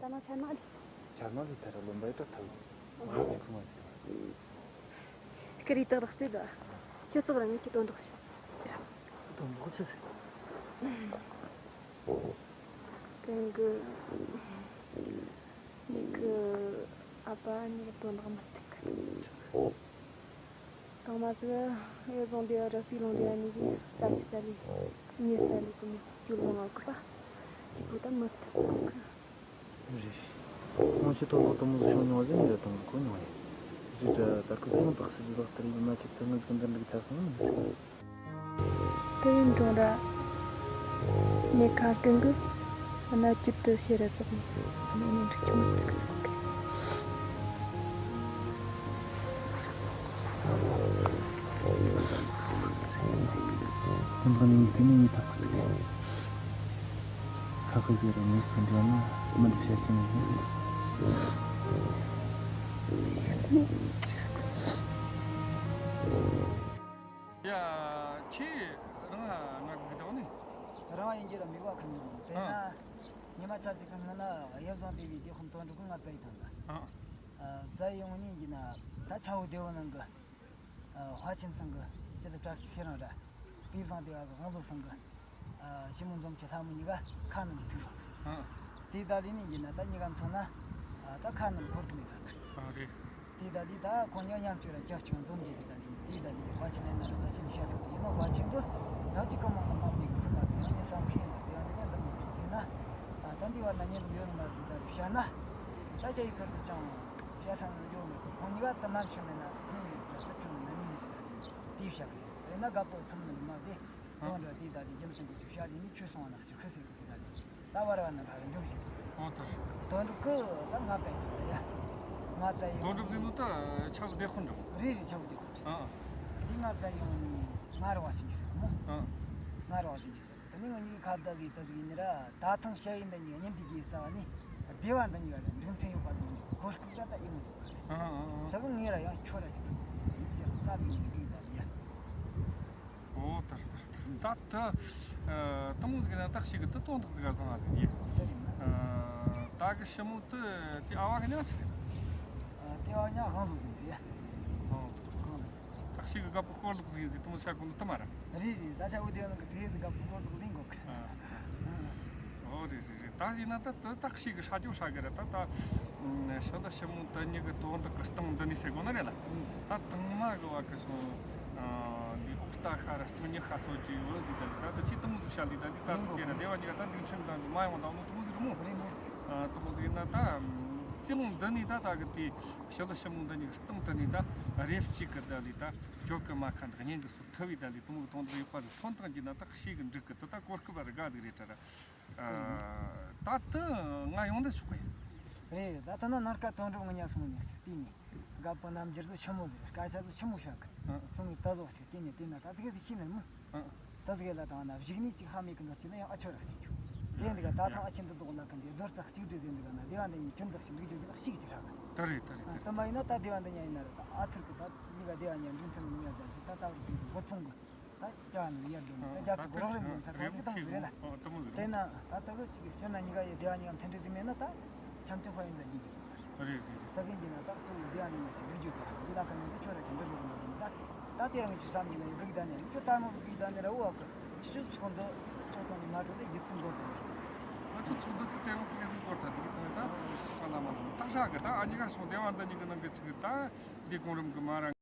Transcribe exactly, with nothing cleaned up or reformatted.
ན་ཆ་ན་ལི། ཆ་ན་ལི་ཐར་ལོན་པའི་ཏྲ་ཐལ། ཨོ་ཅི་ཁུ་མ་ཟིག་ར། ཀ་རི་ཏག་རག་སེ་ད། ཁྱོད་ཚོགས་ར་ངས་ཁྱོད་དོན་དག་ཞིག་དོན་དག་ཆི་ཟིག་གན་གི་ནི་གི་ཨ་ཕ་ནི་དོན་དག་མ་ཐུག་དང་མ་ཟིག་ཨེ་བཟང་དེ་ར་སྤི་ལོང་དེ་ནི་གི་རྩ་ཆི་ས་ལི་ཉི་ས་ལི་གི་མི་ཡུལ་ལོང་ཨ་གི་པ། ཡི་པོ་ད་མི་ཐུག་ས་གི་རེད། ཁོང་ཆུ་ཐོག་ལོག་དུ་མོ་ཟིག་བྱུང་མྱོང་ཟིན་རེད་དང་གོ་མྱོང་ཡིན། རེད་ར་ད་ཁོ་ཡང་དག་སྲིད་ཀྱི་ལག་དེར་ཡིན་མ་ཁྱེད་ཐུག་ངུ་ཟིག་འདི་འགྲིག་ཚར་སོང་། དེ་ཡིན་ཀྲུང་ར་ནས་ཁ་སྟོན་གི་གནའ་རྒྱུད་དུ་ཤེས་རབ་དག་ནས་གནས་ནས་འགྲིག་ཆུང་དུ་གི་སོང་གི་དོན་དག་ནི་དེ་ནི་ངའི་ཐབས་ཀྱི་ཚིག་ཁ་ཁ་ཟེར་ར་ངས་ཚོ་འདྲ་ན་མི་འདུག་བཤད་ཀྱི་མེད། ཡ། ཁྱེད་རང་ང་གི་དོག་ནི། རང་ཡིན་གྱི་ར་མི་བ་ཁ་ཉོ་དེ་ན། ཨ། ཉི་མ་ཆ་གཅིག་གི་སྔོན་ན་ཡབ་བཟང་དེ་བའི་དེ་ཁོང་དོན་གྲུབ་ང་བཙལ་ཡི་དང་གི་ཨ། བཙལ་ཡོང་ནི་ཡིན་ན་ད་ཆ་བོ་བདེ་བོ་ནང་གི་ཨ། ཧྭ་ཆིན་ཚང་གི་ཕྱི་ལ་བཀྲ་ཤིས་ཚེ་རིང་ར། དེ་བཟང་དེ་བ་གི་དབང་ལོ་ཚང་གི་ཨ། ཞི་མོ་འཛོམས་ཀྱི་ལྷ་མོ་གཉིས་ཀ་ཁ་ནང་ཐུག་སོང་ཟིག་ཨ། དེ་ད་ལི་ནི་ཡིན་ན་ད་གཉིས་ཀ་མཚོན་ན་ཨ། ད་ཁ་ནང་འཁོར་གི་མེད་ཟིག་ཨ་རེད། དེ་ད་ལི་ད་ཁོ་ཉག་ཉག་ཅིག་ར་ཅག་ཅིག་འཛོམས་རྒྱུ་དེ་ད་ལི་དེ་ད་ལི་ཧྭ་ཆིན་ལེན་ན་ར་ད་ཤིན་བཤད་ཟིག་ཡིན་ནོ་ཧྭ་ཆིན་གི་ཡག་ཅིག་གི་མང་གི་མ་པའི་གི་སི་མ་དེ་ཡང་ནི་བསམ་ཁེ་ཡིན་ད་དེ་ཡང་ནི་ཡང་འདི་མི་ཟིག་དེ་ན་ཨ། ད་འདི་བ་ན་ཉན་གི་ཡོད་ནི་མ་རེད། ད་ལི་བཤད་ན་ད་ཅ་ཡི་ཁར་གི་ཅང་བཤད་ས་ནི་ཡོད་མེད་གི་ཁོ་གཉིས་ཀ་ད་མ་མཆོད་མེད་ན་ནི་མི་ད་ད་ཁྲིམས་ན་ནི་མི་ད་ལི་དེ་བཤད་གི་ཡོད་དེ་ན་དགའ་པོ་ཚང་ནི་མ་དེ། དོན་དག་དེ་ད་དེ་རྒྱུ་མཚན་གྱི་ཆུ་ཤར་ཡིན་ནི་ཆུ་སོང་བ་ནག་ཆུ་ཁུ་སེ་གི་ད་དེ་ད་བར་བ་ན་ཕ་ར་འཇོག་ཞིག་ཨོ་ཐར། དོན་གྲུབ་ཀི་ད་ང་བཙལ་ཡོང་ད་ཡ། ང་བཙལ་ཡོང་། དོན་གྲུབ་ཟིན་ནོ་ད་ཆབ་བདེ་ཁོ་འགྲོ། རེད་རེད་ཆབ་བདེ་ཁོ་འགྲོ། ཨ། དེ་ང་བཙལ་ཡོང་ནི་ང་ར་བ་ཞིག་ཞིག་མོ། ཨ། ང་ར་བ་ཞིག་ཞིག་ད་ནི་ང་གཉིས་ཁ་བརྡ་ཟིག་ད་ཟིག་ཡིན་ནི་ར་ད་ཐང་ཤ་ཡིན་ད་གཉིས་ཉིན་དེ་གི་རྩ་བ་ནི་བདེ་བ་འདི་གཉིས་ཀ་ལ་འགྲིག་མཐུན་ཡོད་པ་ཟིག་གོ་སྐབས་ད་ད་ཡིན་མི་ཟིག་ཨ་ཨ་ཨ། ད་གི་ངས་ར་ཡང་ཁྱོད་ར་ཅིག་ཡིན་དེ་ར་བསམ་ཡིན་གི་ད་ཡ། ཨོ་ད་ད་ད་ད་ད་མོ་ཟིག་ན་ད་ཞིག་གི་ད་དོན་དག་ཟིག་ག་བཟང་ང་ཟིག་ཡིན། ད་གི་ཞི་མོ་ད་དེ་ཨ་བ་གི་ཉག་ཆི་ཟིག་ན། དེ་ཨ་ཉག་ཧང་ལུག་ཟིག་ཡ། ཨོ། ཧང་ལུག་ཟིག་ད་ཞིག་གི་དགའ་པོ་སྐོར་ལུག་ཟིག་ཡིན་ཟིག་ད་མོ་ཆ་ཀུན་ད་མ་ར། རེད་རེད། ད་ཆ་བོ་དེ་ནང་གི་དེ་ཟིག་དགའ་པོ་སྐོར་ལུག་ཟིག་གོ་གི་ཨོ་རེད་རེད་རེད། ད་ཡིན་ན་ད་ད་ད་ཞིག་གི་ཧྲ་རྒྱུ་ཧྲ་གི་རེད། ད་ད་ཞི་ལུ་ཞི་མོ་ད་གཉིས་གི་དོན་དག་གི་སྟེང་འདི་ནས་ཟེར་གོ་ནི་རེད་ལ། ད་དང་མ་གི་བ་གི་སོང་འདི་ཨོག་རྟ་ཤ་ར་སྟོང་ཉི་ཤ་སོགས་ཀྱི་ཡོད་ཟིག་ད་ད་ད་ཅི་དུ་མོ་ཟིག་བཤད་ལི་ད་འདི་ད་ཐུག་གི་ར་དེ་བ་གཉིས་ཀ་ད་འདི་ཁྲིམས་དང་འདི་མ་ཡོང་དང་ནོ་དུ་མོ་ཟིག་རེད་མོ། དུ་མོ་ཟིག་ཡིན་ན་ད་སྟེང་འདི་ནས་ད་ད་གི་དེ་ཞི་ལུ་ཞི་མོ་འདི་གཉིས་གི་སྟེང་དུ་ནས་ད་རེབ་གཅིག་གི་ད་ལི་ད་གྱོད་གི་མ་ཁ་འདི་གཉེན་གི་སོ་ཐུ་བི་ད་ལི་དུ་མོ་གི་དོན་དག་ཡོད་པ་ཟིག་ཐོན་དང་གྱི་ན་ད་ཤིག་གི་འགྲིག་གི་ད་ད་གོ་སྐབས་ར་དགའ་ཟིག་རེད་ད་ར། ད་ད་ང་ཡོང་འདི་ཆོག་གི་རེད། ད་ད་ན་ནར་ཀ་དོན་གྲུབ་ང་ཉག་སོང་ཉག་ཞིག་དེ་ནི་དགའ་པོ་རྣམ་འགྱུར་ཚོ་ཆི་མོ་ཟིག་སྐད་ཆ་ཚོ་ཆི་མོ་བཤད་གི་སོང་ངི་ད་ཟོག་ཞིག་དེ་ནི་དེ་ན་ད་དེ་ག་དེ་ཤི་ནི་མོ། ད་ཟིག་ལ་དང་ན་བཞུགས་ནི་ཅིག་ཧ་མེད་གི་འདོར་ཅི་ན་ཡང་ཨ་ཆོ་ར་ཞིག་ཆུ་དེ་འདི་ག་ད་ཐང་ཨ་ཆེན་འདི་དོག་ལ་གི་འདི་རྡོར་ཙག་ཞིག་འདྲི་ཟིན་འདི་ག་ན་སྡེ་བ་འདི་ཉིད་ཁྱོད་འདི་ཞིག་འགྲིག་རྒྱུ་ཅི་ལ་ཞིག་ཅིག་ར་གི་ད་རེད་ད་རེད་ད་རེད། ད་མ་ཡིན་ན་ད་སྡེ་བ་འདི་ཉ་ཡིན་ན་ར་ད་ཨ་ཐུར་གི་ད་གཉིས་ཀ་སྡེ་བ་ཉ་འགྲིག་མཐུན་གི་མྱ་ད་ད་ད་ད་བར་གི་འགོ་ཐོང་གི་ད་ཅག་ནི་ཡར་འགྲོ་ནི་ད་ཅག་གི་གོ་རོགས་རེ་མོ་ས་གོ་གི་དང་ཟེར་ལ། དེ་ན་ད་ད་གི་ཅིག་ཕྱིར་ན་གཉིས་ཀ་ཡི་སྡེ་བ་གཉིས་ཀ་མཐུན་སྒྲིལ་ཟིན་མེད་ན་ད་འཆམ་མཐུན་དཔལ་ཡོན་ཟ་རྒྱུ་ཅིག་རེད་རེད། ད་གིན་གྱི་ན་ད་གཙོ་བོ་སྡེ་བ་ནི་ཉ་ཞིག་འགྲིག་རྒྱུ་ཅིག་རེད། འདི་ལ་ཁ་ནས་ད་ཁྱོད་ར་ཅིག་འགྲིག་དགོས་ནི་ད་ད་དེ་རང་གི་ཅུ་བསམ་གྱི་ན་ཡི་གི་ད་ནི་ཁྱོད་ད་ནོ་གི་ད་ནི་ར་འོ་གི་ཤུ་ཚོགས་འདུ་ཚོགས་ཐོག་ནས་མ་གྲོལ་ཏེ་ཡིད་ཚིམ་འགོར་དང་། ང་ཚོ་ཚོགས་འདུ་དེ་དེ་རང་ཚོ་ཡིད་ཚིམ་འགོར་ད་འདི་གི་ད་ད་ལ་མ་ལ་ཐག་ཧྲག་གི་ད་ཨ་ཉི་ག་སོང་སྡེ་བ་འདི་གཉིས་གི་ནང་གི་ཅིག་གི་ད་འདི་གོང་རིམ་གི་མ་ར།